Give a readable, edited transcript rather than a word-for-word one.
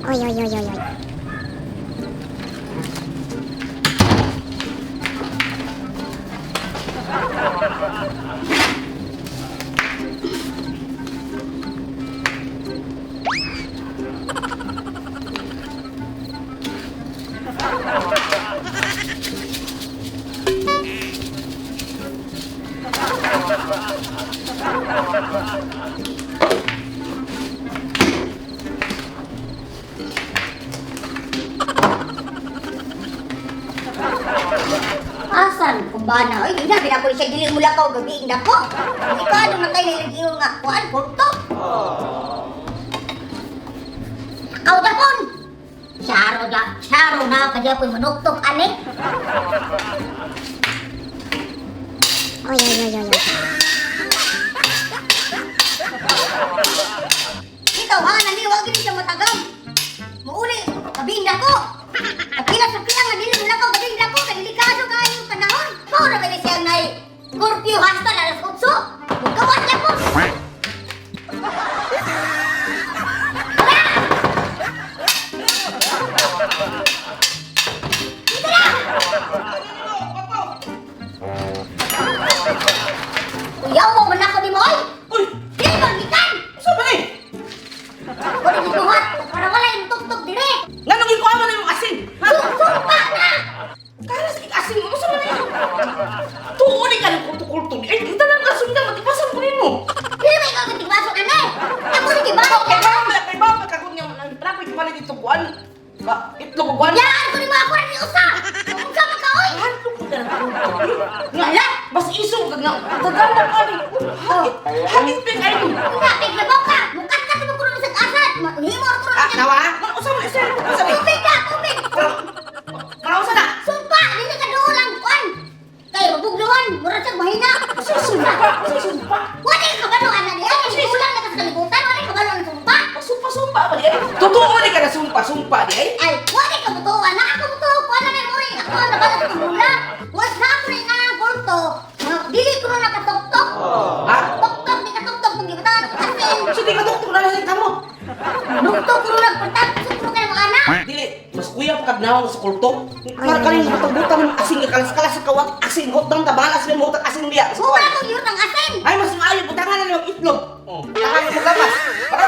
Oy, oy, oy, oy, oy. Asan kung ba na? Ay, ginabi na ko siya dili mo lakaw gabi dako. Ikaw na kay nilagyo nga kuan kulto. Lakaw dapon. Charo da, charo na kaya manuktok ani. Oy, oy, oy, oy, oy. Ikaw ha, naniwag gini siya matagam. Muuli, gabi dako. Kapila sa pila nga dili mo lakaw gabi dako kay delikado kaayo yung panahon. Mao ra ba ni siyang nay curfew hasta alas 8. Mugawas na po. Uyaw mo man ako ni mo oy. Uy! Dili man gikan. Unsa ba ni? Wala ni buhat para wala yung tuktok dire. Nganong gikuha mo na yung asin? Ha? Sumpa na. Karas kay asin mo, unsa man ni? Tuon ni ka ng kulto-kulto. Ay, kita lang ka sundan, matipasan ko nimo. Dili ba ikaw katigbaso ani? Ako ni gibaho Kay ka. ba, kay ba pagkagon nga nang traffic pala dito kuan. Ba, itlog ko kuan. Yaan ko ni mo ako ni usa. Unsa man ka oy? Handlok ko ka ng kulto. Nga, Wala. bas iso kag nga taganda ka ni. Hagit, hagit pa kayo. Una, piglabaw ka. Mukat ka mo kuno sa asad. Himo ra kuno Ah, nawa? Man, unsa man isa? Unsa man? Tubig ka, tubig. Para unsa na? Sumpa, dili ka dool ang kuan. Kay mabugluan, mura siyang mahina. Unsa sumpa? Unsa sumpa? Wala ka kabalo ana niya. Kulang na ka sa kalibutan, wala ka kabalo ang sumpa. Sumpa-sumpa ba di ay? Totoo ni ka na sumpa-sumpa di ay? Ay, wala ka mutuwa na ako mutuwa kuan na muri. Ako na bala sa tumula. Was na ako na ang kulto. Nga, dili ko na nakatoktok. Ha? Toktok, di ka toktok kung gibutan. Asin, So di ka doktor na lang kamo. nuktok ko na nagpunta. Sukro kayo mga anak. Dili, mas kuya pa kag nawong sa kulto. Kar kaning butang-butang ng asin nga kalas-kalas sa kawat asin hotang tabalas may mutang asin biya. Sa Mura kuwan. kong yun ang asin. Ay mas maayo butangan na lang itlog. Oh, tangan mo gamas. Para